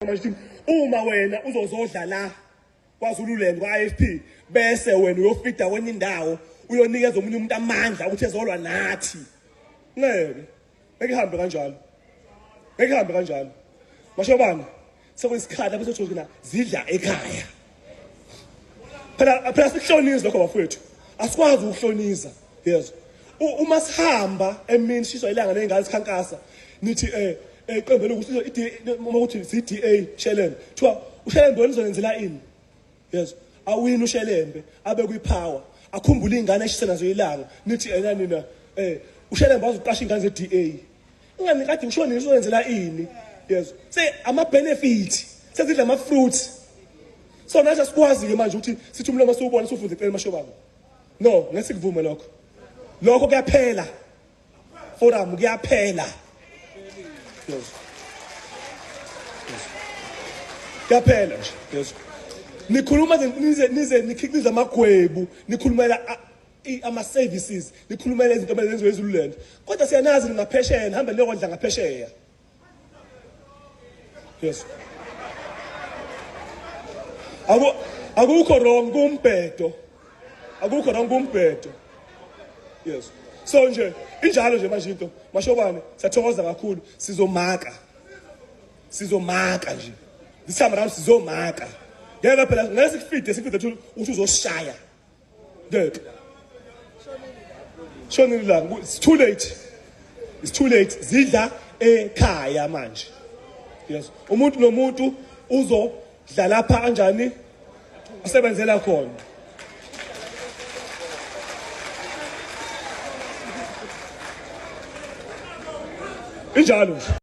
Manje uma wena uzozodla la KwaZululand kwa-IFP bese wena uyofida kwenye indawo uyonikeza omunye umuntu amandla ukuthi ezolwa nathi. Ngeke. Ngeke ihambe kanjalo. Ngeke ihambe kanjalo. Mashobane sekuyisikhathi lapho sothola ukuthi zidla ekhaya. Phela phela sikuhloniza lokho bafowethu. Asikwazi ukuhloniza. Yezwa. Uma sihamba emini shiswa ilanga nezingane sikhankasa nithi iqembu lokuthi uma ukuthi si-DA Shelembe kuthiwa uShelembe wena uzonenzela ini yezwa awini uShelembe abe kwi-power akhumbule iy'ngane eshise nazo ilanga nithi ena nina uShelembe wazoqasha iy'ngane ze-DA ingane kade ngisho nini uzonenzela ini yezwa se ama-benefit sezidla ama-fruits so nathi asikwazi-ke manje ukuthi sithi umlomo siwubona siwufunde ecela emashobana no ngeke sikuvume lokho lokho kuyaphela forum kuyaphela yes kuyaphela nje yes nikhuluma nize nize nikhiqiza amagwebu nikhulumela ama services nikhulumela izinto ezenziwe eZululand kodwa siyanazi ningaphesheya nihambe niyokondla ngaphesheya yes aku akukho wrong kumbhedo akukho wrong kumbhedo yes so nje injalo nje manje into mashobane siyathokoza kakhulu sizomaka sizomaka nje this time around sizomaka ngeke phela ngeke sikufide sikufide ukuthi uzosishaya ngeke shonile la it's too late it's too late zidla ekhaya manje yes umuntu nomuntu uzodla lapha kanjani asebenzela khona injalo nje.